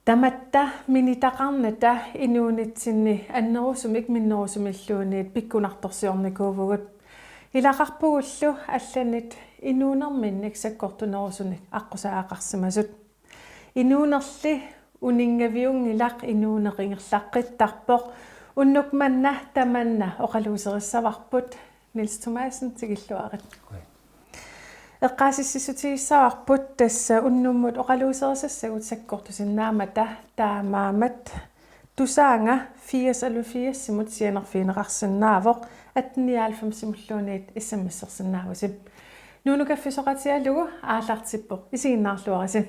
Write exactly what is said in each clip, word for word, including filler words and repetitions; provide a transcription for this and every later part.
Tamatta minitaqarnata inuunitsinni annerusumik minnerusumilluunniit pikkunartorsiornikuuvugut. Ilaqarpugullu allanit inuunerminnik sakkortunerusunik aqqusaaqqaarsimasut. Inuunerli uninngaviunngilaq, inuuneq ingerlaqqittarpoq. Unnuk manna tamanna oqaluuserissavarput. Niels Thomassen, tikilluarit. Eqqaasitsissutigissavarput tassa unnummut oqaluuserisassagut sakkortusinnaammata, taamaammat Tusaannga firs elleve firsimut sianerfigineqarsinnaavoq, atten nioghalvfemsimulluunniit S M S-ersinnaavusi. Nuunu Kaffisoqatigalugu aallartippoq, isiginnaarluarisi.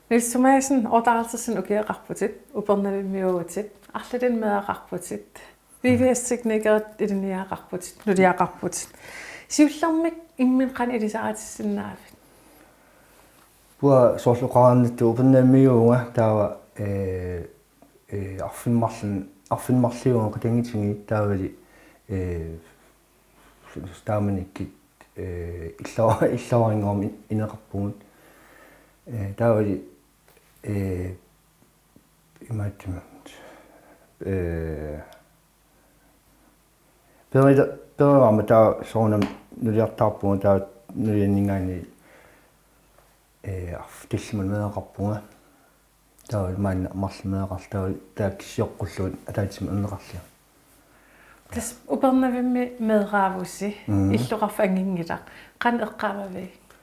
Niels Thomassen, otteoghalvtredsinik ukioqarputit, Upernavimmiuuvutit, arlalinnik meeraqarputit, V V S-teknikerit ilinniagaqarputit, nuliaqarputit. Siullermik imminut qanoq ilisaritissinnaavit? Uanga soorlu oqarnittut Upernavimmiuuvunga, taava, ee, ee, arfineq-marlunnik, arfineq-marlunnik uanga qatanngutigiit, taavali, ee, taamanikkut, ee, illoor-, illoorannguamik ineqarpugut. Ee, taavali, ee, imaattumik, ee, perila-, perilaarmat taava soorunami nuliartaarpunga, taava nulianninngaanniit, ee, arf-, tallimanik meeraqarpunga. Taava maanna marlunnik meeraqarlunga, taava taakku sioqqullugu ataatsimut erneqarlunga. Tassa Upernavimmi meeraavusi, mm, illoqarfik anginngilaq. Qanoq eqqaamavigit?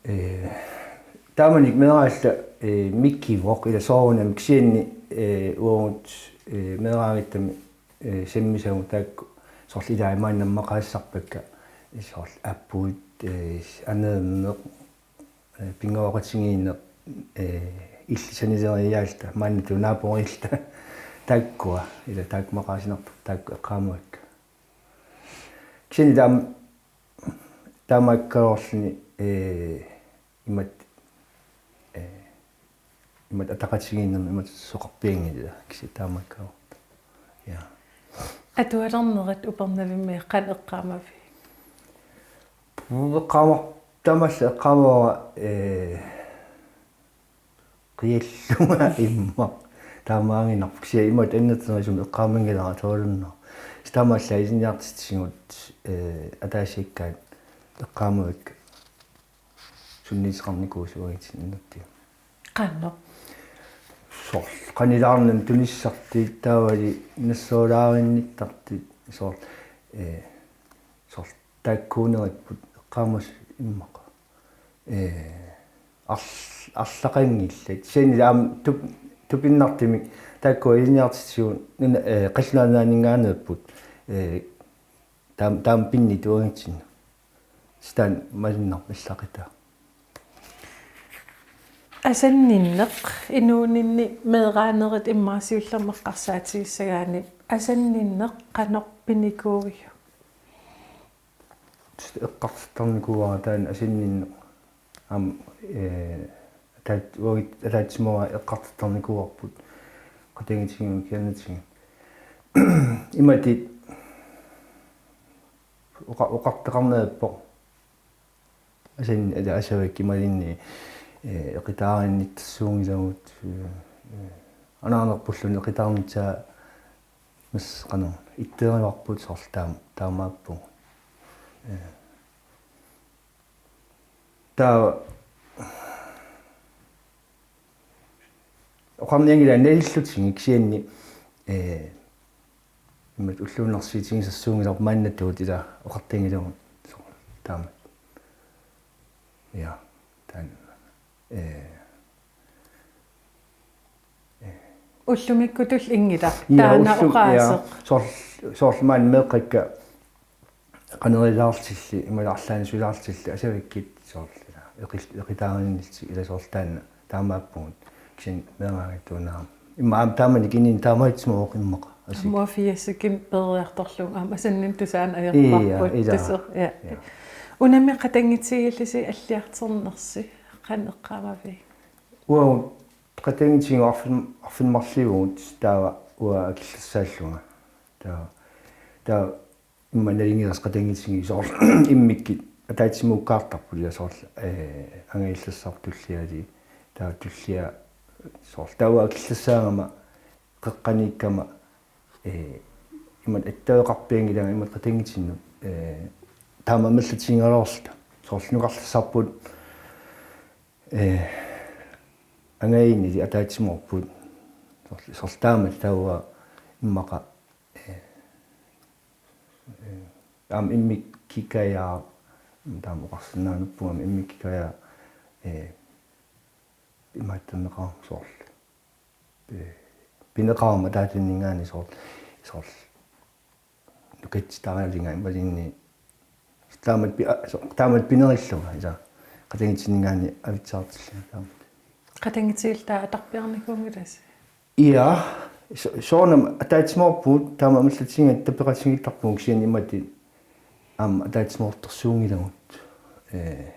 Ee, taamanikkut meeraallunga, ee, mikivoq, ila soorunami, kisianni, ee, uagut, ee, meeraagattami, ee, sammisagut taakku soorlu ilai maanna maqaasisarpakka, soorlu apuut, ee, aneerneq, ee, pinngoraqatigiinneq, ee, illit sanileriiaalluta, maannatuut naaporiilluta. Taakkua, ila taakku maqaasinartut, taakku eqqaamavakka. Kisianni taam-, taamaakkaluarluni, ee, imatut, ee, imatut ataqatigiinnermik imatut soqarpianngilaq, kisianni taamaakkaluartoq. Ja. Atualernerit Upernavimmi qanoq eqqaamavigit? Eqqaama-, taamaallaat eqqaamavara, ee, qiallunga immaqa. Taamaaginnarpoq, kisianni imatut annertunerusumik eqqaamanngilara atualernera. Taamaallaat ilinniartitsisut, ee, ataasiakkaat eqqaamavakka sunniuteqarnikuusut uagutsinnut inuttut. Qanoq? Soorlu qanilaarnani tunissartut, taavali nassuerulaarinnittartut, soorlu, ee, soorlu taakkuuneripput eqqaamasussat immaqa. Ee, arl-, arlaqanngillat. Kisianni aamma tup-, tupinnartumik taakkua ilinniartitsisut nuna-, ee, qallunaaninngaanneerput. Ee, taam-, taama pinnittut uagutsinnut. Kisianni taanna malunnarpoq allaqitaa. Asanninneq inuuninni meeraanerit immaqa siullermik eqqarsaatigissagaanni, asanninneq qanoq pinikuuiuk? Eqqartortarnikuuara taanna asanninneq. Aamma, ee, ataat-, uagut ataatsimoorluta eqqartortarnikuuarput. Qatanngutigiinnut kianatigut. Imatut oqa-, oqartoqarneq ajorpoq. Asan-, ila asavakka imaluunniit, ee, eqitaarinnittarsuunngilagut, ee, ee, anaanarpulluunniit eqitaarnissaa, mas qanoq itteerivarput, soorlu taam-, taamaappugut. Ee. Taava oqarnianngilanga nalillutigik, kisianni, ee, imatut ulluinnarsiutigisassuunngilarput maannatuut ila oqartanngilagut, soorlu taama. Ja, taanna, ee, ee. Ullumikkutulli inngilaq, ja, taanna ullu-, ja, oqaaseq. Soorl-, soorlu maani meeqqakka qanerilaarlutilli, imaluunniit arlaannik sulaarlutilli, asavikkut soorlu ila eqil-, eqitaarinnillutik, ila soorlu taanna taamaappugut, kisianni meeraagatta una aamma. Immaqa aamma taamanikkut inuuneq taamaattumik immaqa. Asik. Aamma firsikkut peroriartorlugu aamma asanninneq tusaanut ajorparput. Ija, ila. Tassa, ja. Ja. Unami qatanngutigillusi alliartornersi qanoq eqqaamavigit? Uagut qatanngutigiinnut arfin-, arfineq-marluuvugut, taava uanga akillissaallunga. Taava, taava immaqa nalinginnaasumik qatanngutigiinnut soorlu immikkut Ataatsimuukkaartarput, ja, soorlu, eh, angajullersarput tulliani, taava tullia soorlu taava akillassaagama qeqqaniikkama, eh, imatut attaveqarpianngilanga imatut qatanngutinnut, eh, taama amerlatigigaluarluta. Soorlu nukarlersarput, eh, angajunnili ataatsimoorput. Soorlu, soorlu taamatut taava immaqa, eh, eh, aamma immikkikkajaaq, taama oqarsinnaanerpunga aamma immikkikkajaaq, eh, imaattorneqarama soorlu. Eh, pineqarama ataatunninngaanniit soorlu, soorlu nukatsitarialinga imaluunniit. Taamatut pi-, a-, so-, taamatut pinerillunga, ilaa. Qatanngutinninngaanniit avitsaartillunga taamatut. Qatanngutigillu taava atarpiarnikuunngilasi? Ja, so-, soorunami ataatsimoorpugut, taama amerlatigigatta peqatigiittarpugut, kisianni imatut aamma ataatsimoortorsuunngilagut, eh,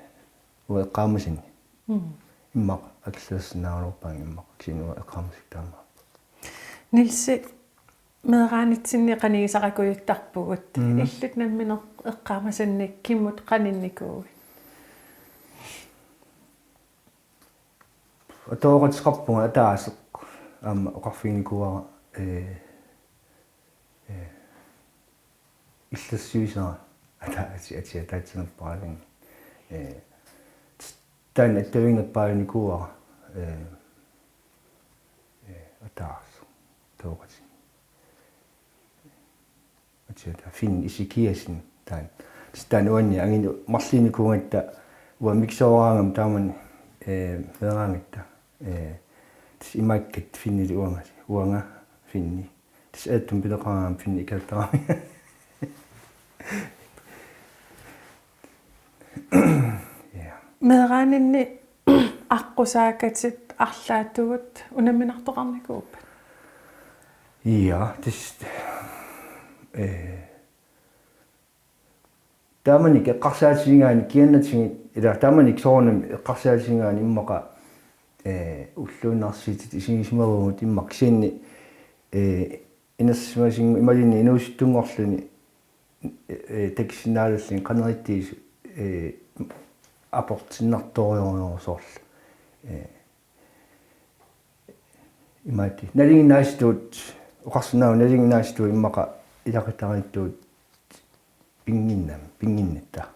uanga eqqaamasanni. Mm. Immaqa akillilersinnaagaluarpaannga immaqa, kisianni uanga eqqaamasakkut taamaappoq. Nielsi, meeraanitsinni qanigisaqakujuttarpugut. Mm. Illit nammineq eqqaamasannik kimmut qaninnikuuit? Atooqateqarpunga ataaseq, aamma oqarfiginikuuara, eh, eh, illersuisera ata-, ati-, ati-, ataatsinerpaallunga. Eh, taanna attaviginerpaalinikuuara, eh, eh, ataaseq, atooqateq. Atiata Finn Ezekiassen taanna. Tassa taanna uanni angin marluinnikuugatta uanga mikisooraangama taamani, eh, meeraagatta. Eh, tassa imaakkatta Finnili uanga, uanga Finni. Tassa aatsum pineqaraangama Finni ikaluttarami. Ja. Meeraaninni aqqusaakkatit arlaatigut unamminartoqarnikuupput? Ja, tassa, eh, taamanikkut eqqarsaatigigaanni kiannatigit, ilaa, taamanikkut soorunami eqqarsaatigigaanni immaqa, eh, ulluinnarsiutit isigisimavugut immaqa, kisianni, eh, inersimasunngorluni imaluunniit inuusuttunngorluni, eh, eh, takusinnaallugu qanoq ittuusoq, eh, aportinnartorujussuuvoq soorlu. Eh, imaattoq. Nalinginnaasutut, oqarsinnaavunga nalinginnaasutut immaqa ilaqutariittut pinnginnam-, pinnginnatta.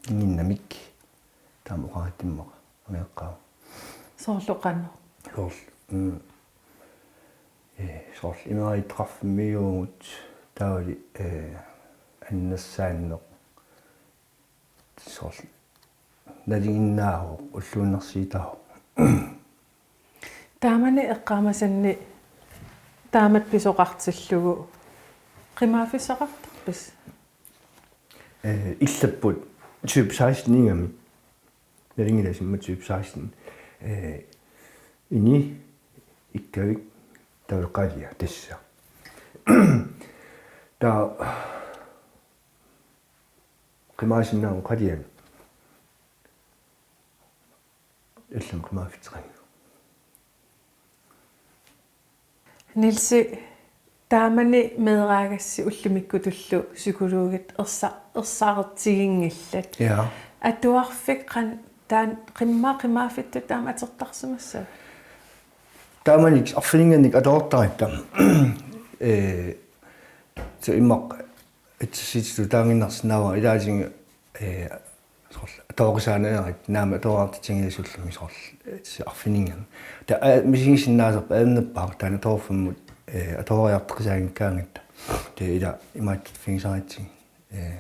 Pinnginnamik. Taama oqaratta immaqa angajoqqaavunga. Soorlu qanoq? Soorlu, mm, eh, soorlu imeriittoqarfimmiuuvugut taavali, eh, annersaanneq. Soorlu nalinginnaavoq, ulluinnarsiutaavoq. Taamani eqqaamasanni taamatut pisoqartillugu qimaaffissaqartarpisi? Eh, illapput type seksten-igami. Nalinginnaasumik type seksten. Eh, ini, ikkavik, taava qalia tassa. Taava qimaasinnaavugut qaliani. Ilami qimaaffitseqanngilaq. Nielsi, taamani meeraagassi ullumikkutullu psykologit ersa-, ersareqatiginngillat. Ja. Atuarfik qan-, taanna qimma-, qimaaffittut taama atortarsimassavat? Taamanikkut arfininngaanniit atuartaratta. Eh, so immaqa itsisitsitu taanginnarsinnaavara ilaatigut, eh, soorlu atuarisaanarit naamik atuariartitsingilasuullumi soorlu, eh, arfininngami. Taava, eh, misigisinnaasarput ajornerpaaq taanna atuarfimmut, eh, atuariartoqqisaanngikkaangatta. Taava ila imaattorfigisaratsigu, eh,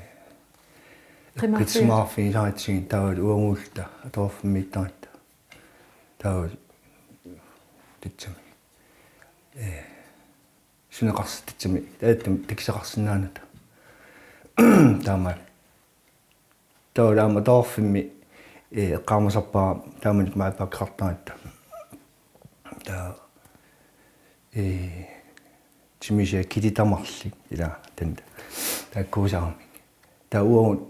qimaaffigisaratsigu taava uaguulluta atuarfimmiittaratta. Taava tassami. Eh, suneqarsittitsimi, taattam takusaqarsinnaanata. Taama. Taava aamma atuarfimmi, eh, eqqaamasarpara taamanikkut maapakkartaratta. Taava, eh, timisiaq kilitamarlik, ila, taanna. Taakkuusarami. Taava uagut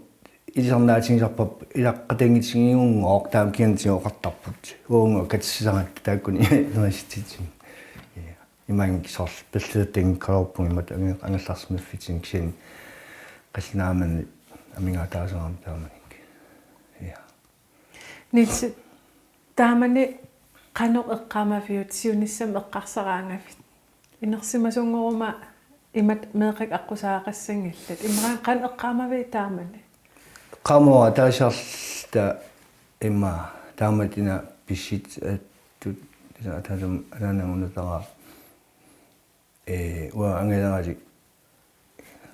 ilisarnaatigisarparput ilaqutariinnartiginngooq taama kiantigoqartarput. Uagut katsisaratta taakkuni inersitsitsigu. Ja. Imaanngikkaluartoq soorlu pillutattanngikkaluarpugut imatut ange-, angerlarsimaffitsinni kisianni qallunaamani amigaataasarami taamanikkut. Ja. Niels, taamani qanoq eqqaamaviuk siunissami eqqarsaraangavit? Inersimasunngoruma imatut meeqqakka aqqusaaqassanngillat. Immaqa qanoq eqqaamaviuk taamani? Eqqaamavara taasiarluta immaqa taamatut ina pissit attut ina atalum anaanangunataraa. Ee, uanga angaleralik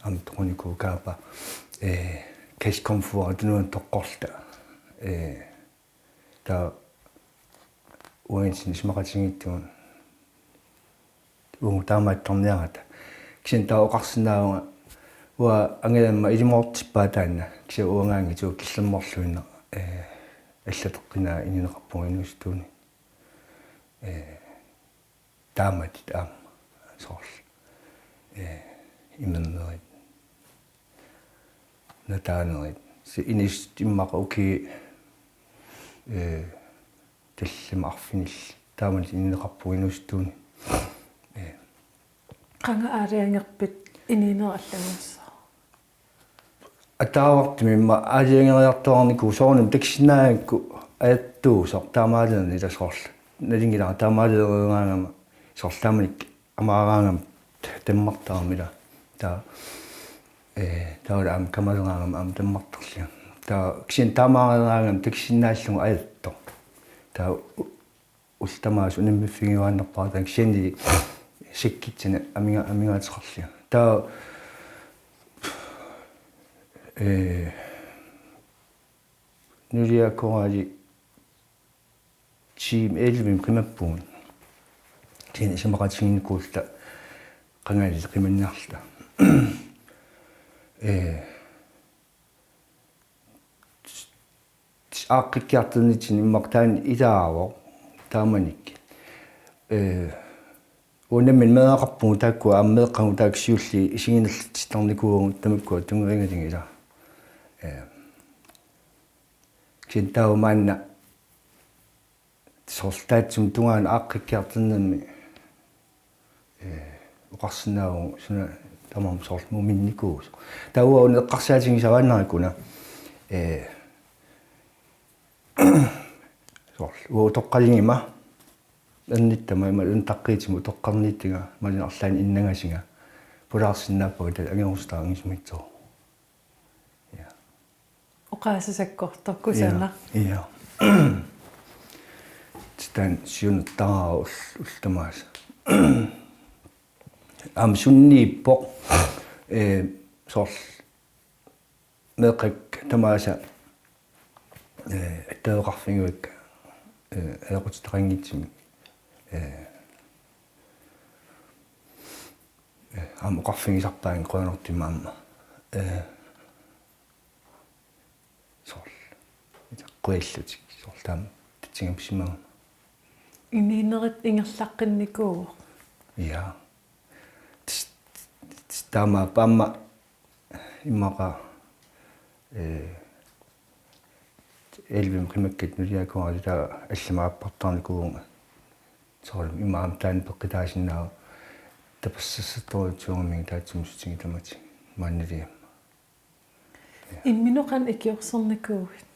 aamma toqunikuugaara, ee, Case Comfort tunuani toqqorluta. Ee, taava uagutsinnut isumaqatigiittugut uagut taamaattorniarluta. Kisianni taava oqarsinnaavunga uanga angalamma ilimoortippaa taanna. Kisianni uangaanngitsoq killermorluinnaq, ee, allateqqinaa inuuneqarpunga inuusuttuuneq. Ee, taamatut aamma soorlu, ee, imernerit, nataanerit, se inis immaqa ukiut, ee, tallimat arfinillit taamatut inuuneqarpunga inuusuttuuneq. Ee. Qanga aalajangerpit inuunera allanngussaaq? Ataavartumik immaqa aalajangeriartuaarnikuuvoq soorunami takusinnaagakku ajattuusoq taamaalilluni ila soorlu. Nalunngilara taamaalereeraangama soorlu taamanikkut amaaraangama tammartarama ila. Taava, ee, taavalu aamma kamaleraangama aamma tammartarlunga. Taava kisianni taamaareeraangama takusinnaallugu ajattoq. Taava u-, ullut tamaasa unammiffigiuaannarpara taanna kisiannili sakkitsinni amiga-, amigaateqarlunga. Taava, ee, nuliakoraali tiimi ellevemi qimappugut. Kisianni isumaqatigiinnikuulluta qangali qimanniarluta. Ee, aaqqikkiartornitsinni immaqa taanna ilaavoq taamanikkut. Ee, uanga nammineq meeraqarpugut taakkua aamma meeqqagut taakku siulliit isiginerlutik tittarnikuuagut tamakkua tunngavigalugit ila. Ee, kisianni taava maanna soorlu taassuma tungaanut aaqqikkiartornermi, ee, oqarsinnaavugut suna tamarmi soorlu muminnikuusoq. Taava una eqqarsaatigisaraannarikuna, ee, soorlu uanga utoqqaliguma ernittama ima untaqqiitima utoqqarniittunga maani arlaannik innangasunga pulaarsinnaappagut taanna angerusutaq angisumiitsoq. Ja. Oqaasisakkortoq kusanaq. Ja. Ja. Taanna siunertaraara ull-, ullut tamaasa. Aamma sunniippoq, ee, soorlu meeqqakka tamaasa, ee, attaveqarfigivakka, ee, ajoqutitaqanngitsumik, ee, ee, aamma oqarfigisarpaannga qujanartumik aamma. Ee, soorlu. Ita qujallutik. Soorlu taama tatsigamsimagama. Inuunerit ingerlaqqinnikuuvoq. Ja. Tis-, tis-, taama aamma immaqa, ee, ellevemi qimakkat nuliakoraali taava allamik aappartaarnikuuvunga. Soorlu immaqa aamma taanna peqqutaasinnaavoq tapersersortorujussuugamigit taassuma sutigut tamatigut maannaliamma. Imminut qanoq ikiorsornikuuit?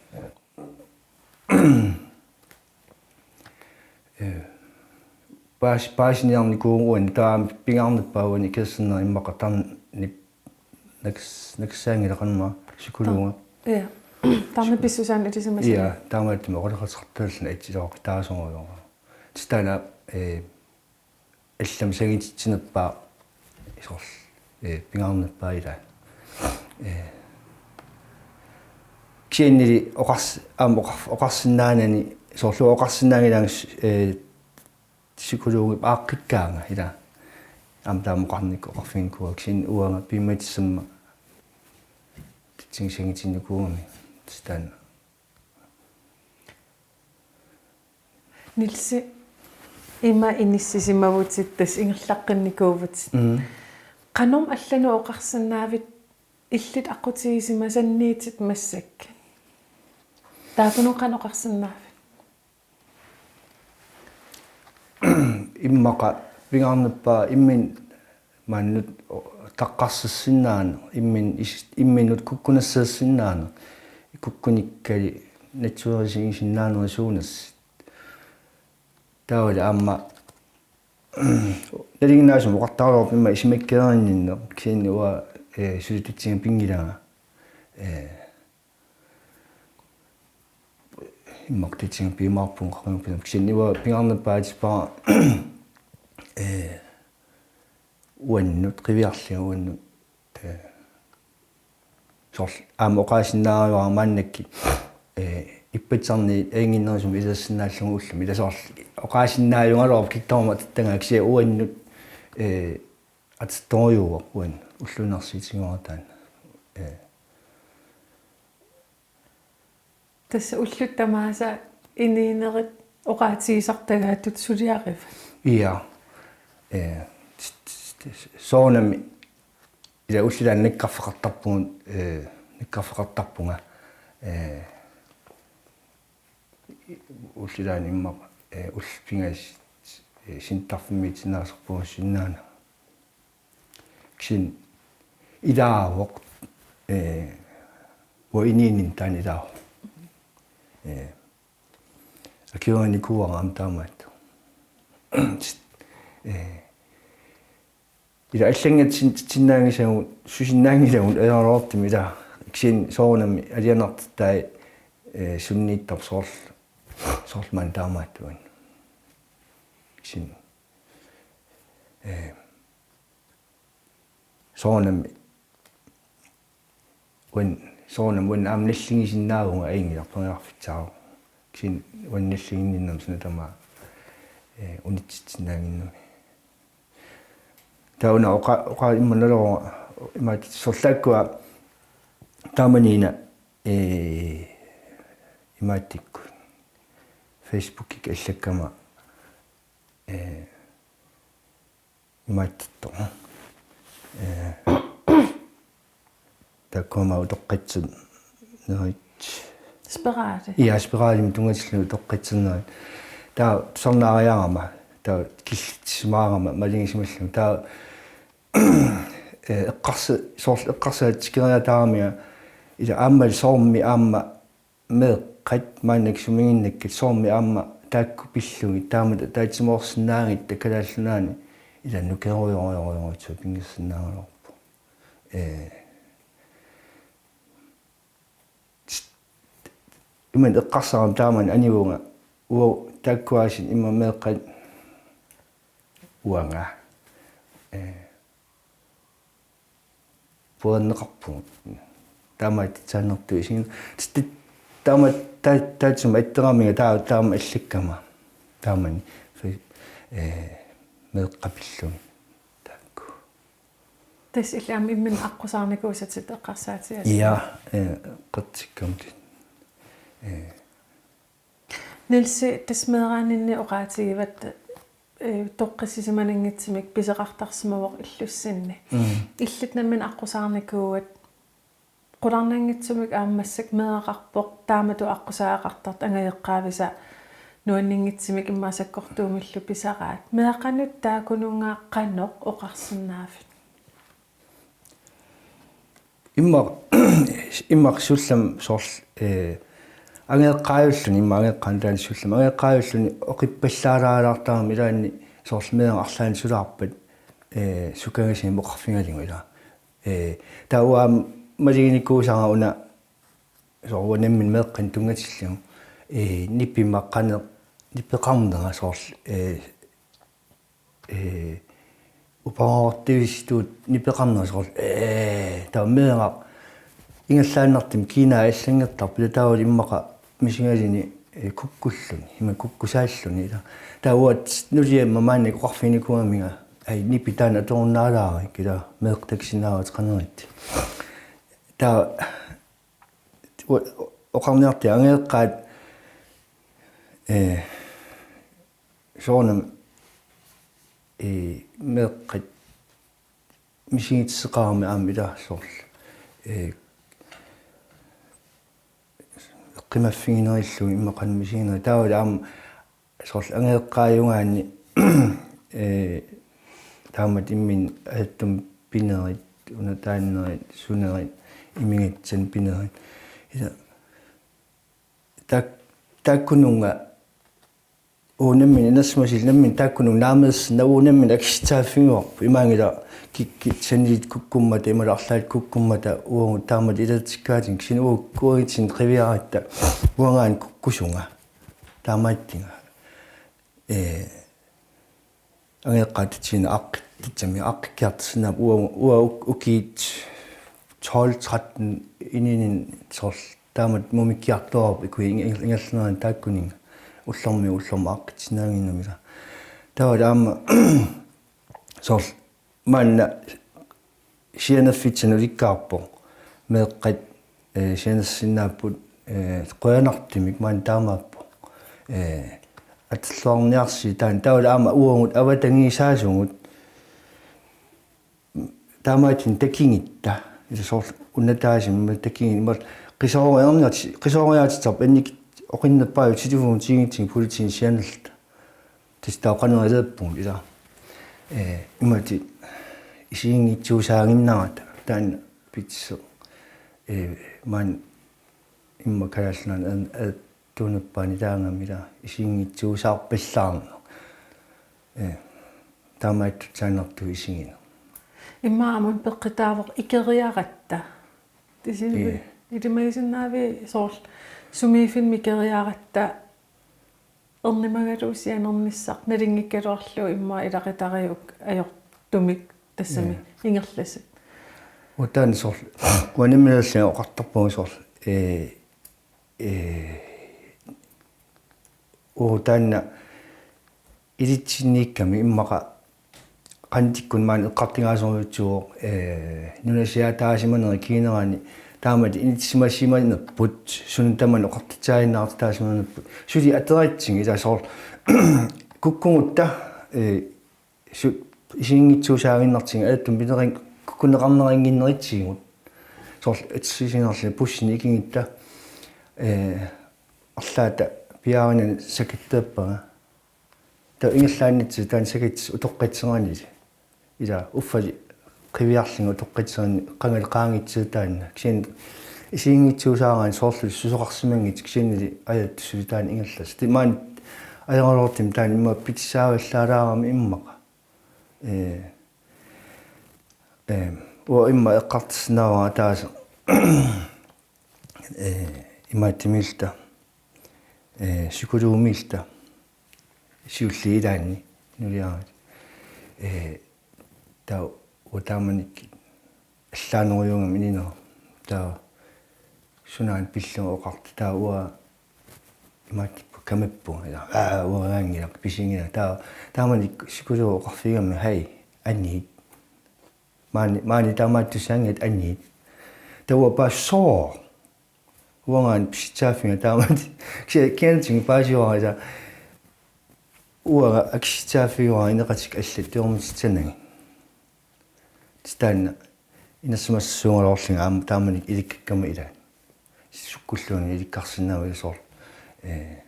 Ee, paas-, paasiniarnikuuvugut uani taama pingaarnerpaat uani ikiorserneq immaqa tarnip naks-, naksaanngilaq qanma psykologi. Ja. Tarnip pissusaanut ilisimasani. Ja, taamaattumik oqaloqateqartalluni atsiloqitaasorujoora. Tassa taanna, ee, allamik sangititsinerpaaq soorlu, ee, pingaarnerpaaq ilaa. Ee, kisiannili oqars-, aamma oqar-, oqarsinnaanani, soorlu oqarsinnaanngilaanga, ee, psykologip aaqqikkaanga ilaa. Aamma taama oqarnikkut oqarfiginikuuara kisianni uanga piumatissamma tatsigut sangitinnikuugami tassa taanna. Nielsi, ima inissisimavutit tassa ingerlaqqinnikuuvutit. Mm. Qanormi allanut oqarsinnaavit illit aqqutigisimasanniitit massakkut? Taakkununnga qanoq oqarsinnaavit? Immaqa pingaarnerpaaq imminut maannut taqqarsersinnaaneq, imminut is-, imminut kukkunersiorsinnaaneq, kukkunikkali natsuerisigisinnaaneri suunersut. Taavalu aamma nalinginnaasumik oqartaraluarpoq immaqa isumakkeerinninneq, kisianni uanga, eh, sulitatsinnga pinngilanga. Eh, immaqa tatsinnga piumaarpunga qaqinnguarput. Kisianni uanga pingaarnerpaaq aatsipara, eh, uannut, qiviarlunga uannut, eh, soorlu aamma oqaasinnaajuara maannakkut, eh, ippassarniit ajunnginnerusumik isersinnaallugu ullumi. Ila soorlu oqaasinnaajugaluarpoq kikkorumut atortagaa, kisianni uannut, eh, atortorujuuvoq uannut ulluinnarsiutigaara taanna. Eh. Tassa ullut tamaasa inuunerit oqaatigisartagaattut suliarivat. Ja. Eh, s-, s-, s-, soorunami ila ullut ilaanni nakkarfeqartarpugut, eh, nakkarfeqartarpunga, eh, ullut ilaanni immaqa, eh, ullut pingasut, eh, sinittarfimmiitinneqarsinnaananga. Kisianni ilaavoq, eh, uanga inuuninni taanna ilaavoq. Eh, akiuinikuuara aamma taamaattoq. Eh, ila allanngatsin-, tsinnaanngisagut, susinnaanngilagut ajoraluartumik ila. Kisianni soorunami alianartittai, eh, sunniittarput soorlu, soorlu maani taamaattuani. Kisianni, eh, soorunami uan-, soorunami uannut aamma nalligisinnaavunga ajunngilaq, periarfissaavoq. Kisianni uannut nalliginninnermik suna tamaat, eh, unitsitsinnaannginnami. Taava una oqa-, oqa-, immaqa naluara imaattoq soorlu taakkua taamaniina, eh, imaattukkut Facebookikkut allakkama, eh, imaattortoq. Eh, taakkua aamma utoqqatsernerit. Spirali. Ja, spiralimik tunngatillugu utoqqatsernerit. Taava tusarnaariarama, taava killitsimaarama malugisimallugu. Taava, eh, eqqarsa-, soorlu eqqarsaatikeriataaramiga, ila aamma soormi aamma meeqqat maannakkut sumiginnakkat soormi aamma taakku pillugit taamatut ataatsimoorsinnaagatta Kalaallit Nunaanni, ila nukerujorujorujorujussuaq pinngorsinnaagaluarpoq. Eh, ima eqqarsarama taamani anivunga, uagut taakkuaasiit ima meeqqat uanga, eh, puerneqarpugut. Taamaattussaanertut isiginngi-, tsti-, taama-, ta-, taassuma atteramiga taa-, taama allakkama. Taamani, eh, meeqqat pillugit. Taakku. Tassa illit aamma imminut aqqusaarnikuusatit eqqarsaatigalugu. Ja, eh, qertikkamut. Eh. Nielsi, tassa meeraaninni oqaatigivatit, eh, toqqissisimananngitsumik pisoqartarsimavoq illussinni. Mm. Illit nammineq aqqusaarnikuuat qularnanngitsumik aamma massakkut meeraqarpoq, taamatut aqqusaagaqartartoq angajoqqaavisa nuanninngitsumik immaqa sakkortuumillu pisaraat. Meeqqanut taakkununnga qanoq oqarsinnaavit? Immaqa, immaqa siullermik soorlu, eh, angajoqqaajulluni, immaqa angajoqqaanut taanna siullermik, angajoqqaajulluni oqippallaalaartarami ilaanni soorlu meeraq arlaannik sulaarpat, eh, sukangasumik oqarfigalugu ila. Eh, taava uanga maluginikuusara una soorlu uanga nammineq meeqqanut tunngatillugu, eh, nipimma qanoq, nipeqarnera soorlu, eh, eh, uparuartuisitut nipeqarnera soorlu, eh, taava meeraq ingerlaannartumik kiinaa allanngortarpoq, ila taavalu immaqa misigaluni, eh, kukkulluni, ima kukkusaalluni, ila. Taava uanga nuliama maannakkut oqarfiginikuugamiga, ai, nipi taanna atorunnaalaarikka, ila, meeqqat takusinnaavat qanoq ittut. Taava u-, oqarniartigu angajoqqaat, eh, soorunami, eh, meeqqat misigissuseqarami aamma ila soorlu, eh, eqqumaffiginerillugu immaqa qanoq misiginerit. Taavalu aamma soorlu angajoqqaajugaanni, eh, taamatut imminut asattumi pinerit, una taannerit, sunerit, imigatsanik pinerit. Ila taak-, taakkununnga uagut nammineq inersimasoq nammineq taakkununnga naameersinnaavugut, uagut nammineq akissutissaaffigivara. Imaanngilaq kik-, kik-, sanilit kukkummata imaluunniit arlaat kukkummata uagut taamatut iluatsikkaatigut, kisianni uagut uagutsinnut qiviaratta uangaana kukkusunga. Taamaattunga. Ee, angajoqqaatitsinni aaqqittarami, aaqqikkiartorsinnaapput, uanga, uanga uk-, ukiut tolv tretten inuuninni soorlu taamatut mumikkiartuaarput, ikuinngilaq, ingerlanerani taakkuninnga ullormiit ullormut aaqqissinnaaginnarmata. Taava aamma soorlu maanna sianerfitsinni ulikkaarpoq. Meeqqat, ee, sianersinnaapput, ee, qujanartumik maanna taamaappoq. Ee, atorluarniarsiuk taanna. Taavalu aamma uagut avatangiisaasugut taamaattunik takugutta. Ilaa soorlu unataasimmat takugutta. Imaluunniit qisooriarniarti-, qisooriaatsittarput annikit oqinnerpaajut tilufun tiinngitsinni politiinut sianerluta. Tassa taava qanoq iliorpugut ilaa. Ee, imatut isiginngitsuusaaginnarata taanna pitsoq. Ee, maanna immaqa Kalaallit Nunaanni an-, attuunerpaani taagami ilaa isiginngitsuusaarpallaarneq. Ee, taamaattut saannertut isigineq. Immaqa aamma peqqutaavoq ikeriaratta. Tassa Ee. ilimagisinnaaviuk soorlu sumiiffinni ikeriaratta ernumagaluit sianernissaq, nalunngikkaluarlugu immaqa ilaqutariit ajortumik tassami Ee. ingerlasut. Uanga taanna soorlu, uanga nammineerlunga oqartarpunga soorlu, ee, ee, uanga taanna ilitsinniikkami immaqa qanoq iliorluni maanna eqqartugaasorujussuuvoq, ee, nunasiaataasimanerit kiinerani taamatut inissisimasimanerput suna tamaat oqartitsaaginnartartaasimanerput. Suli ateratsigit ilaa soorlu kukkugutta, ee, su-, isiginngitsuusaaginnartigut ajortumik pineqan-, kukkuneqarneqannginneritsigut. Soorlu atersisinerli bussini ikigutta, ee, arlaata piaarinani sakatteerpara. Taava ingerlaannitsi taanna sakatissaq utoqqatseranili. Ilaa uffali qiviarlunga utoqqatserani qangali qaangitsigu taanna. Kisianni isiginngitsuusaaraanni soorlu susoqarsimanngitsoq kisiannili ajortut suli taanna ingerlasut. Taava maanna ajoraluartumik taanna immaqa pitissaavallaalaarami immaqa. Ee, ee, uanga immaqa eqqartorsinnaavara ataaseq, ee, imaattumilluta, ee, psykologimilluta siulliit ilaanni nuliaraanni. Ee, taava uanga taamanikkut allaanerujuugama ininera. Taava sunaana pillunga oqartoq, taava uanga imaattukkut kamappunga, ilaa, aa, uangaanngilaq, pisinngilara. Taava taamanikkut psykologi oqarfigigami: Hej, aniit. Maani, maani taamaattussaanngilaq, aniit. Taava uanga paasisara. Uangaana pisitsaaffiga taamatut. Kisianni kiantingi paasivara, ilaa, uanga akissutissaaffigivara ineqatikkut allat tiormitsitsanagit. Tassa taanna inersimassuugaluarlunga aamma taamanikkut ilikkakkama ilaat. Sukkulluunniit ilikkarsinnaavara soorlu. Ee,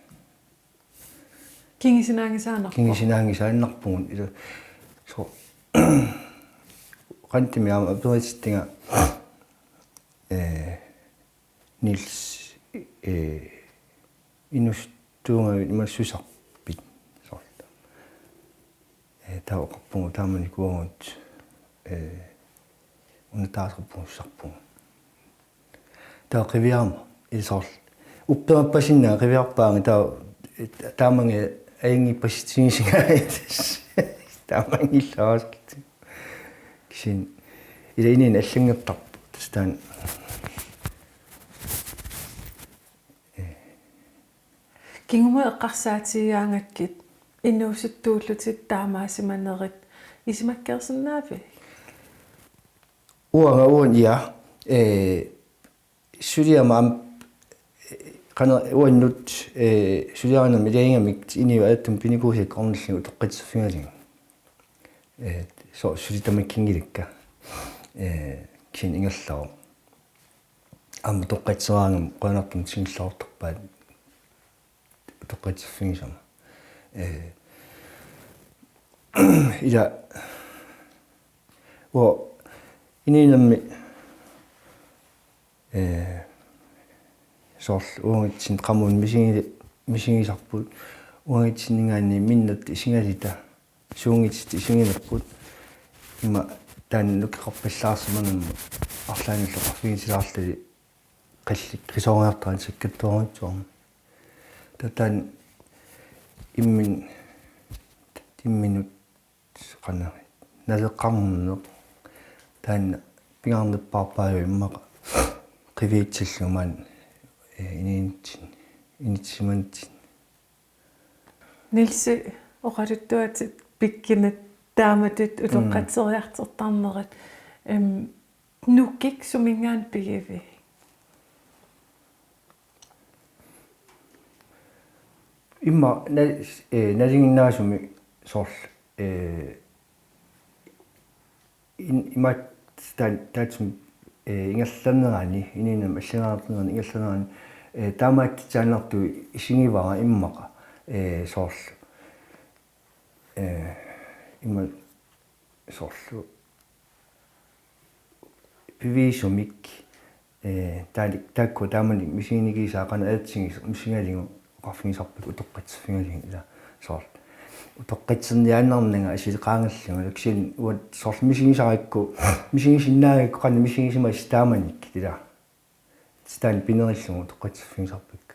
Kingusinaanngisaannarpoq. Kingusinaanngisaannarpugut ilaa. Soorlu qanittumik aamma aperitittunga, ee, Niels, ee, inuusuttuugavit imaluunniit susarpit soorlu. Ee, taava oqarpugut taamanikkut uagut, ee, unataaserpugut susarpugut. Taava qiviarama, ilaa soorlu. Upperappasinnaanngilaq qiviarpaannga taava, taamannga ajunngippasitsigusinnga. Taamanngilaarluta. Kisianni ilaa inuuneq allanngortarpoq. Tassa taanna. Kingumut eqqarsaatigigaangakkit inuusuttuullutit taamaasimanerit isumakkeersinnaaviuk? Uanga uani, ja. Ee, suliama am-, qanoq uannut, ee, suliarinermi ilagigamik inuit ajortumik pinikuusakka ornillugit utoqqatserfigalugit. Ee, soorlu suli tamakkiinngilakka. Ee, kisianni ingerlavoq. Aamma utoqqatseraangama qujanartumik tigulluartarpaat utoqqatserfigisama. Ee, ilaa, uanga inuunermi, ee, Soorlu uagutsinni qamuuna misigi-, misigisarput. Uagutsinninngaanniit minnertik isigalugit suunngitsut isigilerput. Ima taanna nukittoqarpallaarsimanermut arlaannullu oqarfigitilaarlugit qallit qisuariartaramik sakkattuarujussuarmik. Taava taanna immin-, imminut qanoq naleqarneq taanna pingaarnerpaarpaajuvoq immaqa qiviutsillugu maani, eh, inuunitsinni, inissisimanitsinni. Nielsi, oqaluttuatit pikkunat taamatut Mm. utoqqatseriartortarnerit, em, nukik suminngaanniit pigivigit? Immaqa na-, eh, nalinginnaasumik soorlu, eh, in-, imaattoq taan-, taassuma, eh, ingerlanerani, inuunermi allaanerani ingerlanerani, eh, taamaatsiaannartumik isigivara immaqa, eh, soorlu. Eh, ima soorlu piviusumik, eh, taali-, taakku taamani misiginikuusaat qanoq aatsaat misigalugu oqarfigisarpakka utoqqatsiffigalugu ilaa soorlu. Utoqqatserniaannarnanga asuleqaagallugu, kisianni uanga soorlu misigisarakku, misigisinnaagakku qanoq misigisimasut taamanikkut ilaa. Taanna pinerillugu utoqqatsiffigisarpakka.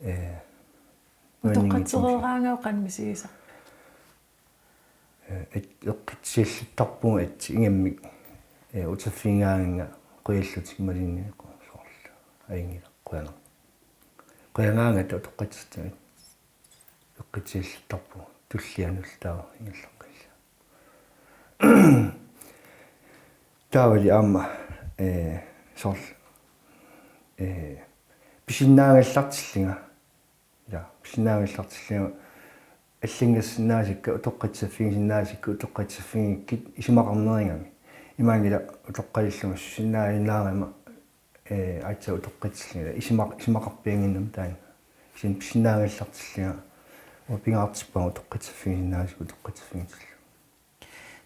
Eh, nuanninngitsuusi. Utoqqatsereeraangavit qanoq misigisat? Eh, et-, eqqitsiallattarpunga aatsaat ingammik, eh, uterfigigaanganga qujallutik imaluunniit soorlu. Ajunngilaq, qujanaq. Qujagaangata utoqqatsertagit. Eqqitsiallattarpunga tullianut taava ingerlaqqillugu. Taavali aamma, eh, soorlu, eh, pisinnaagallartillunga. Ilaa, pisinnaagallartillunga allanngersinnaasakka, utoqqatsiffigisinnaasakka, utoqqatsiffigigikkit isumaqarnerugami. Imaanngilaq utoqqalillunga susinnaajunnaarama, eh, aatsaat utoqqatsillunga, isumaq-, isumaqarpiannginnama taanna. Kisianni pisinnaagallartillunga, uanga pingaartippara utoqqatsiffigisinnaasakka, utoqqatsiffigitillugu.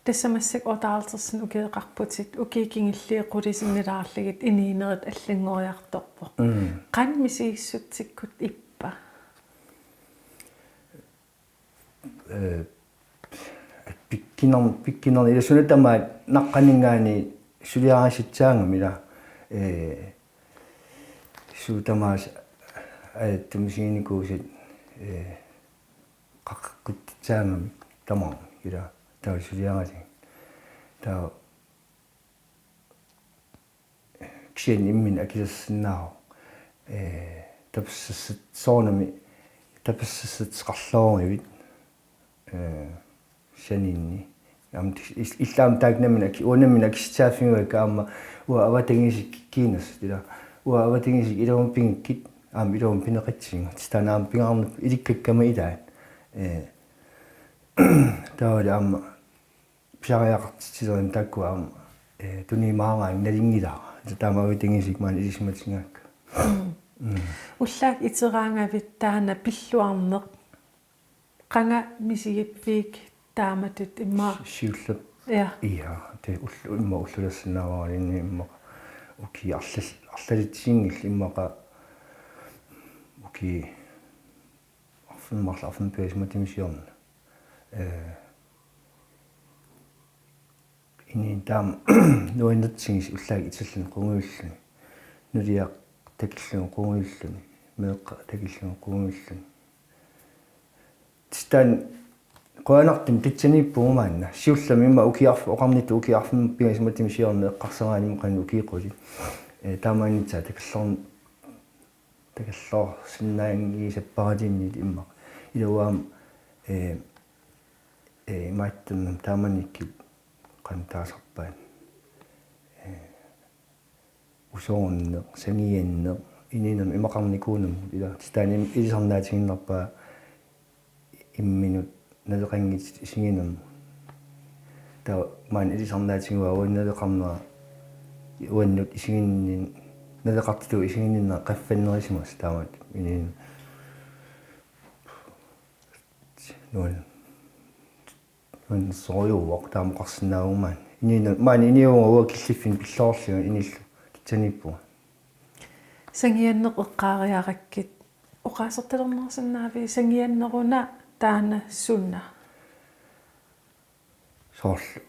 Tassa massakkut otteoghalvtredsinik ukioqarputit, ukiut kingulliit qulit sinnilaarlugit inuunerit allanngoriartorpoq. Mm. Qanoq misigissutsikkut ippa? Eh, pikkunar-, pikkunarneq ilaa suna tamaat naqqaninngaanniit suliarisassaagami ilaa, eh, suut tamaasa ajattumik misiginikuusat, eh, qaqeqquttussaagami tamarmik ilaa taava suliaralugit. Taava kisianni imminut akilersinnaavoq. Eh, tapersersuut soorunami tapersersuuteqarluarivit. Eh, saninni. Aamma tis-, is-, illit aamma taakku nammineq aki-, uanga nammineq akissutissaaffigivakka aamma uanga avatangiisit kiiners, ilaa. Uanga avatangiisit iluamik pingikkit, aamma iluamik pineqatigiinngitsut. Taanna aamma pingaarnerpaaq ilikkakkama ilaat. Eh, taavalu aamma pisariaqartitsilerama taakku aamma, eh, tuniumaaraanni nalunngilara. Taava taama avatangiisit maani ilisimatigaakka. Mm. Mm. Ullaakkut iteraangavit taanna pilluarneq. Qanga misigivigit taamatut immaqa? Si-, siulleq. Ja. Ja, tassa ullu-, immaqa ullulaarsinnaavara inuuneq immaqa. Ukiut arlal-, arlalitsiginngillat immaqa. Ukiut arfineq-marluk arfineq-pingasut matuma siorna. Eh, inuuneq taama nuannertigisut ullaakkut itilluni qungujulluni. Nuliaq takillugu qungujulluni. Meeqqat takillugu qungujulluni. Tassa taanna qujanartumik tassaniippugut maanna. Siullermik immaqa ukiut arf-, oqarnittut ukiut arfineq-pingasut matuma siorna eqqarsaraanni qanoq ukiut qulit. Eh, taamaannissaat takorloor-, takorloorsinnaanngisapparaluunniit immaqa. Ilaa uanga aamma, eh, eh, imaattunnam taamanikkut qanoq taasarpaat. Eh, usoorneq, sangianneq, inuunermi imaqarnikuunermut, ilaa, tassa taanna im-, ilisarnaatigiinnarpaa imminut naleqanngitsutut isiginermut. Taava maani ilisarnaatigivara uannut naleqarnera, uannut isiginnin-, naleqartutut isiginninnera qaffannerisimasoq taamatut inuuneq. Nuan-, nuannersorujuuvoq taama oqarsinnaavugut maani. Inuuneq, maani inuuvunga uanga killiffinnut pilluarlunga inuullugu tassaniippunga. Sangianneq eqqaariarakkit oqaasertalernersinnaaviuk sangianneruna taanna suna? Soorlu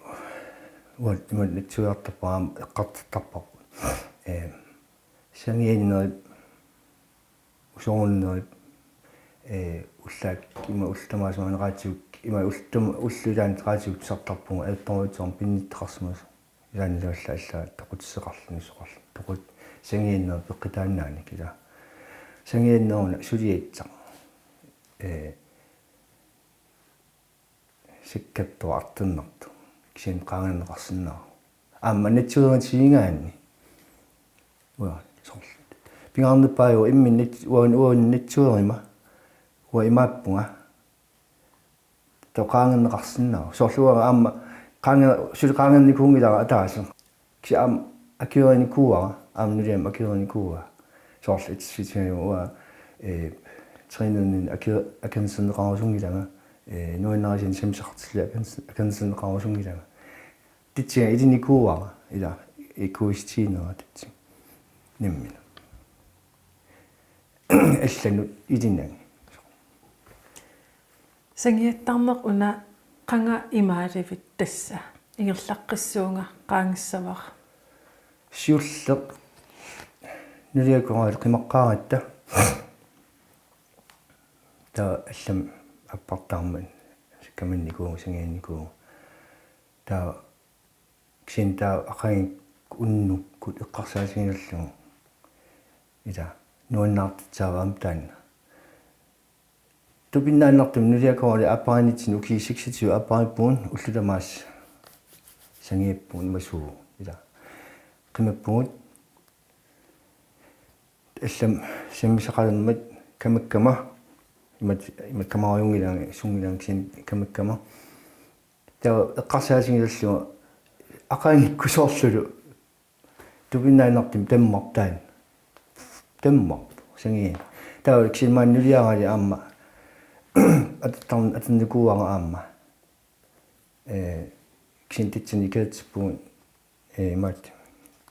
uanga imatut natsuiartarpara aamma eqqartortarparput. Ee, sangiannerit, usorunnerit, ee, ullaak ima ullut tamaasa maani raatiuk, ima ullut tama-, ullut ilaanni raatiuk tusartarpugut ajortorujussuarmik pinnittaqarsimasoq. Ilaanni alla alla toqutisseqarluni soqarlu. Toqut sangiannerit peqqutaannaannik ila. Sangianneruna suliassaq. Ee, sakkattoq artornartoq. Kisianni qaangerneqarsinnaavoq. Aamma natsuinerisigigaanni. Uanga soorlu. Pingaarnerpaavoq imminut nat-, uanga uanga natsuinerima. Uanga imaappunga. Taava qaangerneqarsinnaavoq. Soorlu uanga aamma qaange-, suli qaangernikuunngilara ataaseq. Kisianni aamma akuerinikuuara, aamma nuliama akuerinikuuara. Soorlu itsisitigalugu uanga, ee, trænerninnut aker-, akerniserneqarusunngilanga, ee, nuannarisianik sammisaqartillugu akernis-, akerniserneqarusunngilanga. Tassani ilinikuuara, ila, ee, kuistiinera tassani. Nammineq. Allanut ilinagit. Sangiattarneq una qanga imaalivit tassa? Ingerlaqqissuunga qaangissavara. Siulleq nuliakoraali qimaqqaaratta. Taava allamik appartaarmat sakkamannikuuvoq, sangiannikuuvoq. Taava kisianni taava aqagu unnukkut eqqarsaatigilerlugu. Ila nuannaartitsisarami taanna. Tupinnaannartumik nuliakoraali aappariinnitsinnut ukiut seksogtyve aapparippugut, ullut tamaasa sangiappugut imaasuu. Ila qimappugut. Allamik sammisaqalermat kamakkama. Imat-, imatut kamarujunngilanga, sunngilanngilanga kisianni kamakkama. Taava eqqarsaatigilerlugu aqagukkut soorlulu. Tupinnaannartumik tammarpoq taanna. Tammarpoq, sangianneq. Taava kisianni maani nuliaraali aamma atortar-, atornikuuara aamma. Ee, kisianni tassani ikatippugut, ee, imaattoq,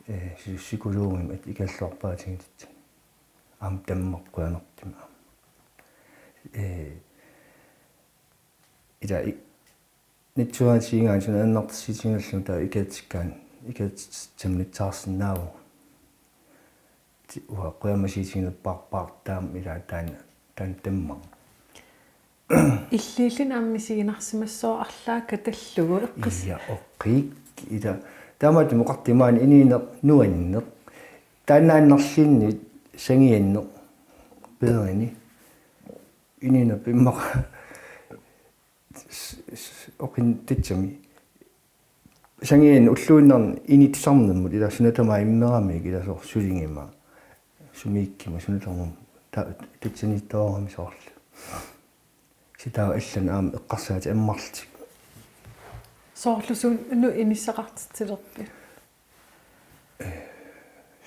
ee, psy-, psykologimik at-, ikalluarpaatigut tassani. Aamma tammarpoq qujanartumik aamma. Ee, ila i-, natsuinerisigigaanni suna annertusiutiginerlugu taava ikatitsikkaanni, ikatititsamik nassaarsinnaavugut. Ti-, uanga qujamasiutiginerpaarpaartaam ila taanna, taanna tammarpoq. Illit aamma misiginarsimassooq arlaat katallugu eqqis-. Ia, oqii, ila. Taamaattumik oqartut maani inuuneq nuanneq. Taannaannarluunniit sangianneq peerini. Inuunerput immaqa s-, s-, oqinnertitsami. Sangianneq ulluinnarni inittusarnermut ila suna tamaat immerami ila soorlu suliguma. Sumiikkuma suna tamaat ta-, tassaniittoorami soorlu. Kisianni taava allanut aamma eqqarsaatit ammarlutik. Soorlu suut inissaqartitsilerpit?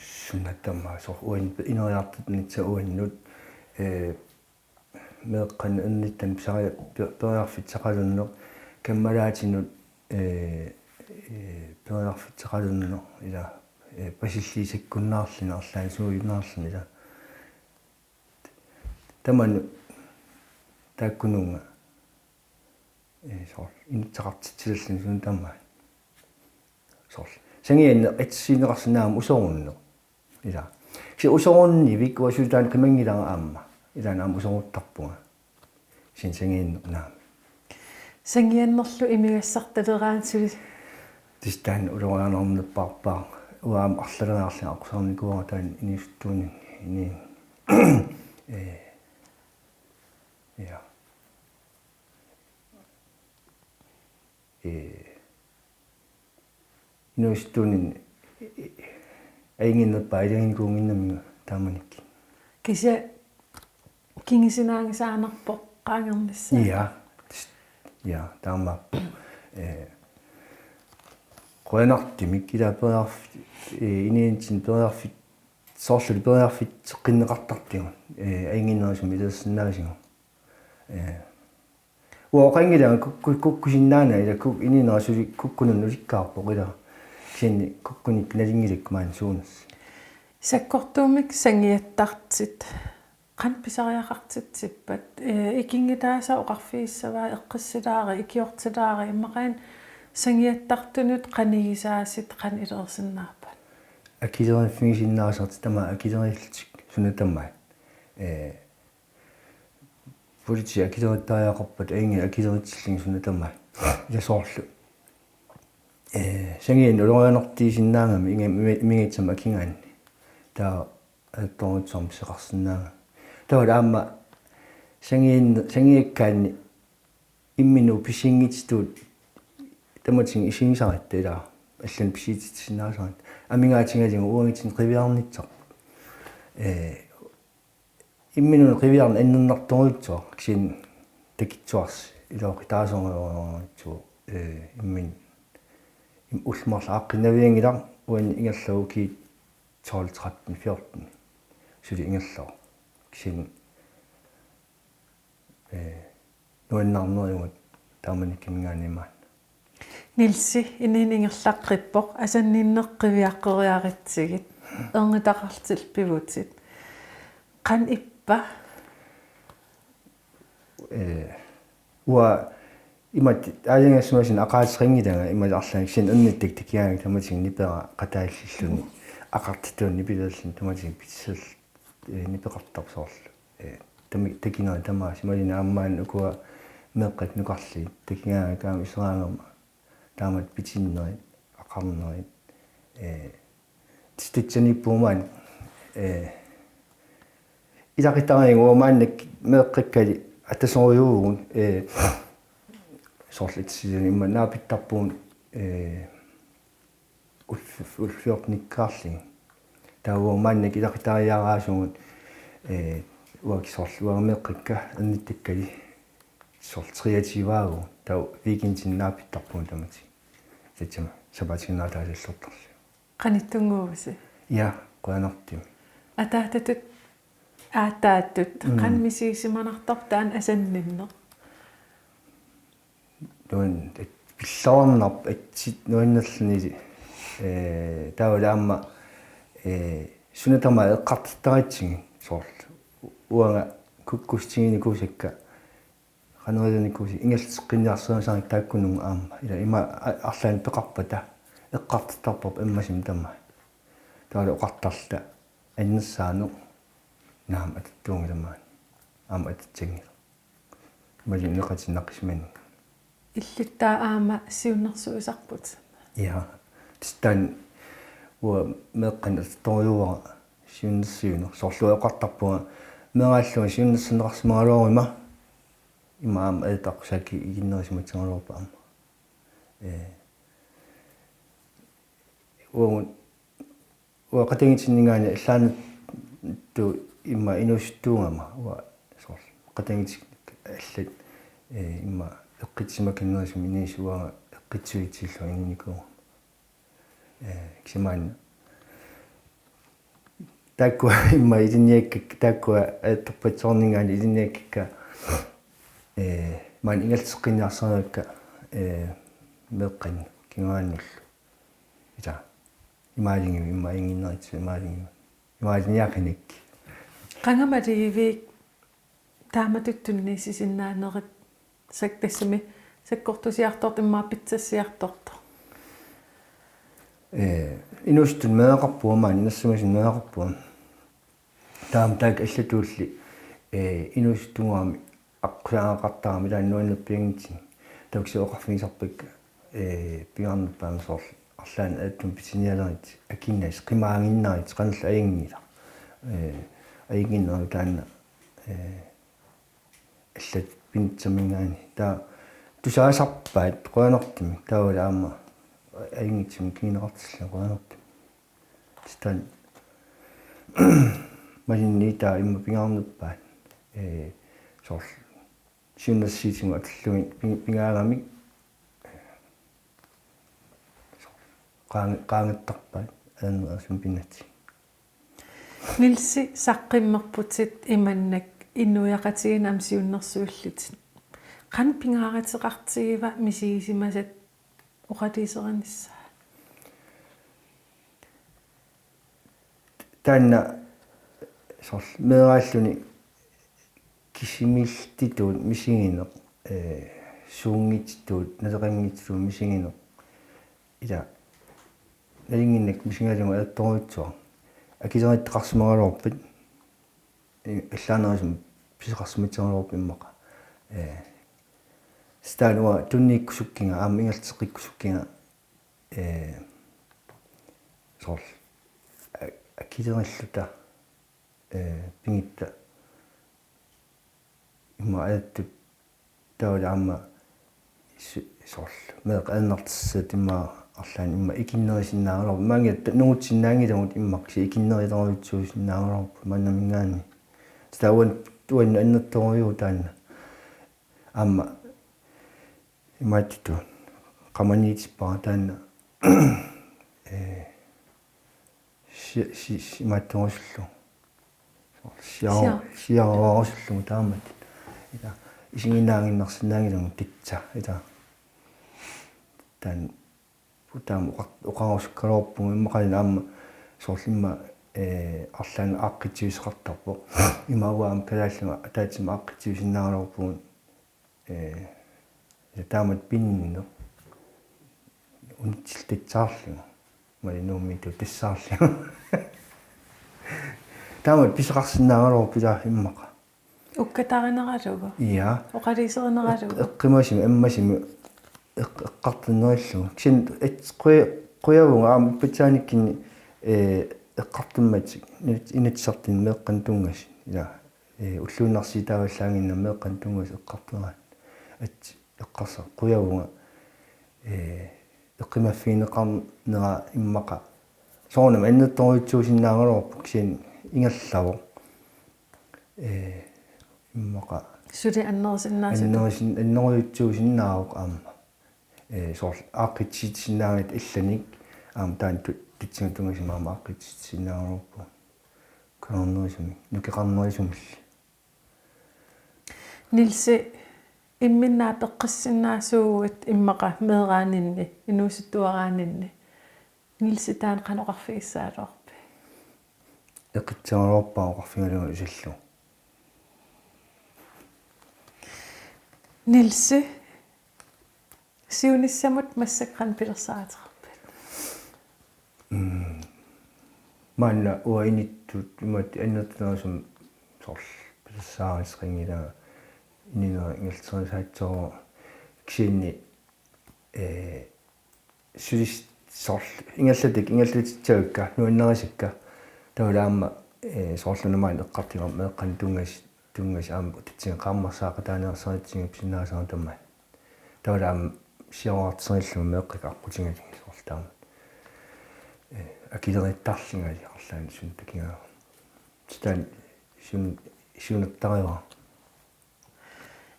Suna tamaat soorlu uannut ineriartornissaa uannut, ee, meeqqanut ernittannut pisari-, pe-, periarfissaqalerneq, kammalaatinut, ee, ee, periarfissaqalerneq, ila, ee, pasilliisakkunnaarluni, arlaannik suujunnaarluni, ila. Tamanut taakkununnga, ee, soorlu inissaqartitsilerluni suna tamaat. Soorlu sangianneq atissuunneqarsinnaammat usorunneq. Ila. Kisianni usorunnivik uanga suli taanna qimanngilara aamma. Ilaanni aamma usoruttarpunga. Kisianni sangianneq naamik. Sangiannerlu imigassartaleraangat suli. Tassa taanna ulorianarnerpaarpaaq. Uanga aamma arlaleriarlunga aqqusaarnikuuara taanna inuusuttuuninni. Ee. Ja. Ee, inuusuttuuninni, ee, ajunnginnerpaaq ilaginikuunnginnamiuk taamanikkut. Kisianni kingusinnaanngisaannarpoq qaangernissaa. Ja. Ja, taamaappoq. Ee, qujanartumik ila periarf-, ee, inuunitsinnut periarfit-, soorlulu periarfitseqqinneqartartigut. Ee, ajunnginnerusumik ilersinnaasigut. Ee, uanga oqanngilanga kukku-, kukkusinnaanani ila kuk-, inuunera suli kukkunut nulikkaarpoq ila. Kisianni kukkunik nalunngilakka maani suunersut. Sakkortuumik sangiattartut qanoq pisariaqartitsippat? Ee, ikinngutaasa oqarfigissavaa eqqissilaari, ikiortilaari, immaqa sangiattartunut qanigisaasut qanoq ilersinnaapput? Akileriiffigisinnaasartut tamaat akileriillutik suna tamaat. Ee, politiit akilerittariaqarpata, ajunngilaq akileritsillugit suna tamaat. Ila soorlu. Ee, sangianni ulorianartuusinnaagami inga-, imi-, imigitsunik akingaanni. Taava ajortorujussuarmik pisaqarsinnaagami. Taava aamma sangian-, sangiakkaanni imminut pisiunngitsutut tamatigut isigisaratta ilaa. Allanik pisiutitsisinnaasarat. Amigaatigalugu uagutsinnut qiviarnissarput. Ee, imminut qiviarneq annernartorujussuaq, kisianni takutsuarsi iluaqutaasorujussuuvoq, ee, imminut. Im-, ullut marluk aaqqinnavianngilaq, uani ingerlavoq ukiut tolv, tretten, fjorten. Suli ingerlavoq. Kisianni, ee, nuannaarnerugut taamanikkaminngaanniit maanna. Nielsi, inuuneq ingerlaqqippoq, asanninneq qiviaqqeriarutsigit, ernittaqarlutit pivutit. Qanoq ippa? Ee, uanga imatut aalajangersimasunga oqaaseqanngilanga, imatut arlaannik kisianni ernuttakka takugaangakkit tamatigut nipera qataallilluni, aqartittunik nipilerluni tamatigut pitserl-, ee, nipeqartarpoq soorlu. Ee, tami-, takunerit tamaasa, imaluunniit aamma ukua meeqqat nukarliit takugaangakkit aamma iseraangama. Taamatut pitinnerit, aqarnerit, ee, titutsanippuumaat, ee, ilaqutariinnarlugu uanga maannakkut meeqqakkali atasorujuuvugut, ee, soorlu itsillugu immaqa naapittarpugut, ee, ulf-, ulfiornikkaarlugit. Taava uanga maannakkut ilaqutariiaaraasugut, ee, uanga soorlu uanga meeqqakka ernuttakkali soorlu treogtyve-aavugut, taava weekendini naapittarpugut tamatta. Tassami sapaatip akunnera ataasiarlortarlunga. Qanittunnguuvusi? Ja, qujanartumik. Ataatatut, aataatut, mm, qanoq misigisimanartarpa taanna asanninneq? Nuan-, at-, pilluarnarpoq atsit nuannerluni, ee, taavalu aamma, ee, suna tamaat eqqartortaratsigit soorlu. Uanga kukkussutiginikuusakka, qanoq iliornikuusi ingerlateqqinniarsarisarakku taakkununnga aamma. Ila ima a-, arlaannik peqarpata eqqartortarparput ammasumik tamaat. Taavalu oqartarluta annersaaneq naamik atortuunngilaq maani. Aamma atutsanngilaq. Imaluunniit neqatinnaqqisimanngilaq. Illit taava aamma siunnersuisarput? Ja. Tassa taanna uanga meeqqanik atortorujuara siunnersuineq. Soorlu oqartarpunga meeraallunga siunnersorneqarsimagaluaruma. Ima aamma ajortoqartarlunga ikinnerisimassagaluarpat aamma. Ee. Uagut, uanga qatanngutinninngaanniit allaanut tu immaqa inuusuttuugama, uanga soorlu qatanngutit allat, ee, immaqa eqqissimakannerisumik inuusut uanga eqqissuitsillugu inuunikuugama. Ee, kisianni maanna taakkua immaqa ilinniakkakka, taakkua ajortorpassuarninngaanniit ilinniakkakka, ee, maani ingerlateqqinniarsarivakka, ee, meeqqanut kinguaannullu. Ila. Imaalingivik, immaqa ajunngitsunik imaalingivik. Imaaliniaqinnik. Qanga maligiviuk taamatut tunniussisinnaanerit, sak-, tassami sakkortusiartortoq immaqa pitsassiartortoq? Ee, inuusuttunik meeraqarpunga, maani inersimasuni meeraqarpunga. Taama taakku allatulli, ee, inuusuttunnguamik aqqusaagaqartarami taanna nuannerpianngitsunik. Taava kisianni oqarfigisarpakka, ee, pingaarnerpaamik soorlu arlaannik ajortumik pisinialerit, akinnasi qimaaginnarit, qanorlu ajunngilaq. Ee, ajunnginnerup taanna, ee, allat pinitsaminngaanniit. Taava tusaasarpaat qujanartumik, taavalu aamma ajunngitsumik kinguneqartillugit qujanartumik. Tassa taanna malinni taava immaqa pingaarnerpaat, ee, soorlu siunnersuutigut atullugu pi-, pingaagamik qaange-, qaangertarpaat aamma sumut pinnatik. Nielsi, saqqummerputit imannak inuiaqatigiinni aamma siunnersuillutit. Qanoq pingaaruteqartigiva misigisimasat oqaluuserinissaat? taanna soorlu meeraalluni kisimiillutitut misigineq, ee, suunngititut, naleqanngititut misigineq. Ila, nalinginnakkut misigalugu ajortorujussuaq. Akileriittaqarsimagaluarpat, ee, allaanerusumik pisoqarsimatsigaluarpat immaqa. Ee, sitaanua tunniikkusukkiga, aamma ingerlateqqikkusukkiga, ee, soorlu, a-, akileriilluta, ee, pinngitsoq immaqa ajattut taavalu aamma su-, soorlu meeqqat ajornartorsiutaat immaqa arlaannik immaqa ikinnersinnaagaluarput. Maanngilaq ta-, nungutinnaanngilagut immaqa kisianni ikinnerulorujussuusinnaagaluarput maannaminngaanniit. Taava uan-, uannut annertoorujussuuvoq taanna. Aamma imaattuttut qamaniitippara taanna, ee, si-, si-, si-, imaattorusullugu. Siara-, Siara-, siaruarusullugu taamatut. Ila, isiginnaanngiinnarsinnaanngilagut tassa. Ila. Taanna, taama oqa-, oqarusukkaluarpugut immaqalu aamma soorlu immaqa, ee, arlaannik aaqqissuussaqartarpoq. Imaappoq aamma kalaallisut ataatsimut aaqqissuusinnaagaluarpugut. Ee, ja taamatut pinneq unitsillugu tassaarlugu. Imaluunniit Nuummiittut tassaarlugu. Taamatut pisoqarsinnaagaluarput ilaa immaqa. Ukkatarineralugu. Ja. Oqaluuserineralugu. Eq-, eqqimasumik, ammasumik eq-, eqqartornerillugu. Kisianni et-, quja-, qujavunga aamma ippassaanikkunni, ee, eqqartummassuk inat-, Inatsisartuni meeqqanut tunngasut. Ila. Ee, ulluinnarsiutaavallaannginnami meeqqanut tunngasut eqqartoraat. At-, eqqarsaq qujavunga, ee, eqqumaffigineqarnera immaqa. Soorunami annertoorujussuusinnaagaluarpoq kisianni ingerlavoq. Ee, immaqa. Suli annerusinaasutut. Annerusin-, annerujussuusinnaavoq aamma. Ee, soorlu aaqqissuussisinnaagatta illanik aamma taanna tu-, tassani tunngasumik aamma aaqqissuussisinnaagaluarpugut. Ukkatarinnerusumik, nukeqarnerusumillu. Nielsi, imminnaat peqqissinnaasuugut immaqa meeraaninni, inuusuttuaraaninni. Nielsi, taanna qanoq oqarfigissagaluarpit? Eqitseraluarpara oqarfigalugu isillu. Nielsi, siunissamut massakkut qanoq pilersaaruteqarpit? Mm. Maanna uanga inittut imaattoq annertunerusumik soorlu pilersaaruteqanngilanga ininera ingerlaterisaassooq kisianni, ee, sulis-, soorlu ingerlatik-, ingerlatitsisarikka, nuannarisakka. Taavalu aamma, ee, soorlu una maanna eqqartugaluarpara meeqqanut tunngasut, tunngasut aamma tassani qaammarsaaqataaneersaritsinga pisinnaasara tamaat. Taavalu aamma siaruartilerlugu meeqqakka aqqutigalugit soorlu taama. Ee, akileriittarlunga arlaannik suna takugaluarlugu. Taanna sun-, sunertarivara.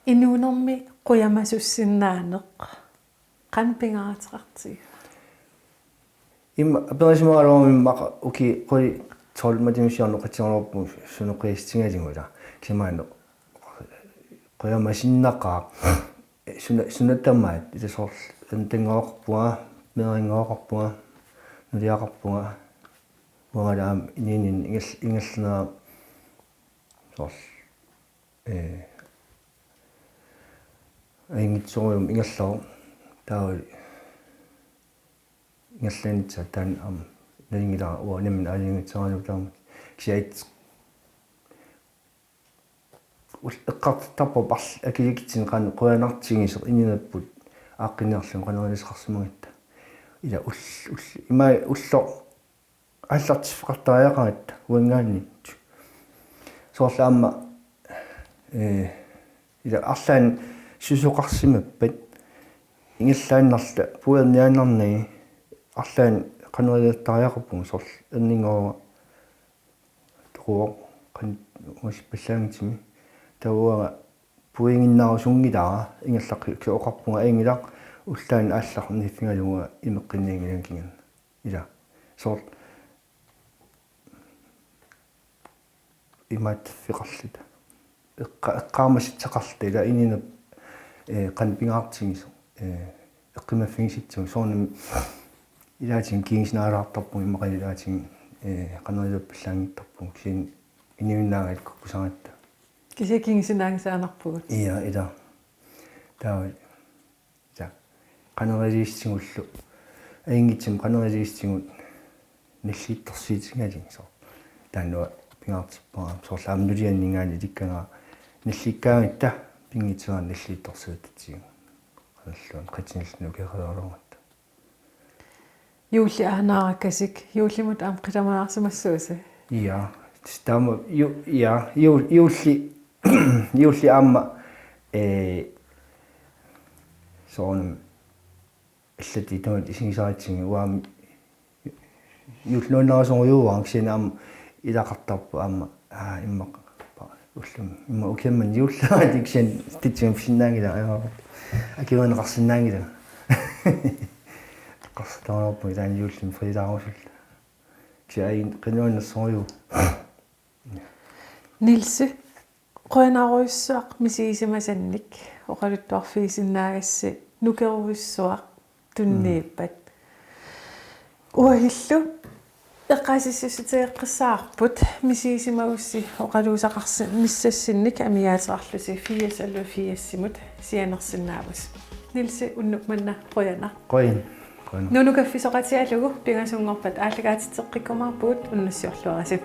Inuunermi qujamasussinnaaneq. Qanoq pingaaruteqartigiva? Immaqa aperisimagaluaruma immaqa ukiut qulit tolv matuma siorna oqaatigigaluarpugut suneqisutigalugu ila. Kisianni maanna qujamasinnaqaaq. Suna, suna tamaat, ila soorlu antanngooqarpunga, meeranngooqarpunga, nuliaqarpunga. Uangalu aamma inuuninni ingal-, ingerlanera soorlu, ee, ajunngitsorujussuarmik ingerlavoq. Taava ingerlaannitsaat taanna aamma nalunngilara uanga nammineq aalajangiussagaluarlugu taamatut. Kisianni ul-, eqqartortarpoq arl-, akilikitsineq qanoq qujanartigisoq inuunerput aaqqinniarlugu qanoq ilisaarsimagatta. Ila ull-, ull-, ima ulloq aallartiffeqartariaqaratta uanngaanniit. Soorlu aamma, ee, ila arlaannik susoqarsimappat ingerlaannarluta puiorniaannarnagit arlaannik qanoq iliortariaqarpugut soorlu erninngoruara toquvoq qan-, uusippallaanngitsumi. Taava uanga puiginnaarusunngilara ingerlaqqikka oqarpunga ajunngilaq ullaaq aallarniiffigalugu imeqqinnianngilanga kingorna. Ila. Soorlu imaattaffeqarluta. Eqqa-, eqqaamassuteqarluta ila inuuneq, ee, qanoq pingaartigisoq, ee, eqqumaffigisassagut soorunami ilaatigut kingusinaalaartarpugut immaqalu ilaatigut, Ee, qanoq ilillugu pallaanngittarpugut, kisianni inuinnaagaat kukkusaratta. Kisianni kingusinnaanngisaannarpugut. Ia, ila. Taava, ja, qanoq iliuussissigullu, ajunngitsumik qanoq iliuussigut nalliuttorsiutigalugit soorlu. Taanna pingaartippara, soorlu aamma nulianninngaanniit ilikkagara nalliukkaangatta pinngitsoorani nalliuttorsiutatsigu. Qanilluun qatinillu nukereeraluarutta. Juulli aana aarakasik, juullimut aamma qilanaarsimassuusi. Ia, tassa taama ju-, ia, ju-, juulli, juulli aamma, ee, soorunami allatut tamatta isigisaratsigu uanga juulli nuannarisorujussuuara, kisianni aamma ilaqartarpoq aamma, aa, immaqa pa-, ullumi, immaqa ukiammanna juulleratik, kisianni tatsuma pissinnaanngilanga, ajoraluartumik akiuerneqarsinnaanngilanga. Eqqarsartarujoorpunga taanna juullimi frilaarusulluta. Kisianni aajuna qinuannersorujussuuvoq. Niels, qujanarujussuaq misigisimasannik, oqaluttuarfigisinnaagassi nukerujussuaq tunniuppat. Uagullu eqqaasitsissutigeqqissaarput, misigisimagussi oqaluusaqarnissassinnik amigaateqarlusi firs elleve firsimut sianersinnaavusi. Niels, unnuk manna qujanaq. Qujan. Qujan. Nunukaffisoqatigalugu pingasunngorpat aallakaatitseqqikkumaarpugut, unnussiorluarisi.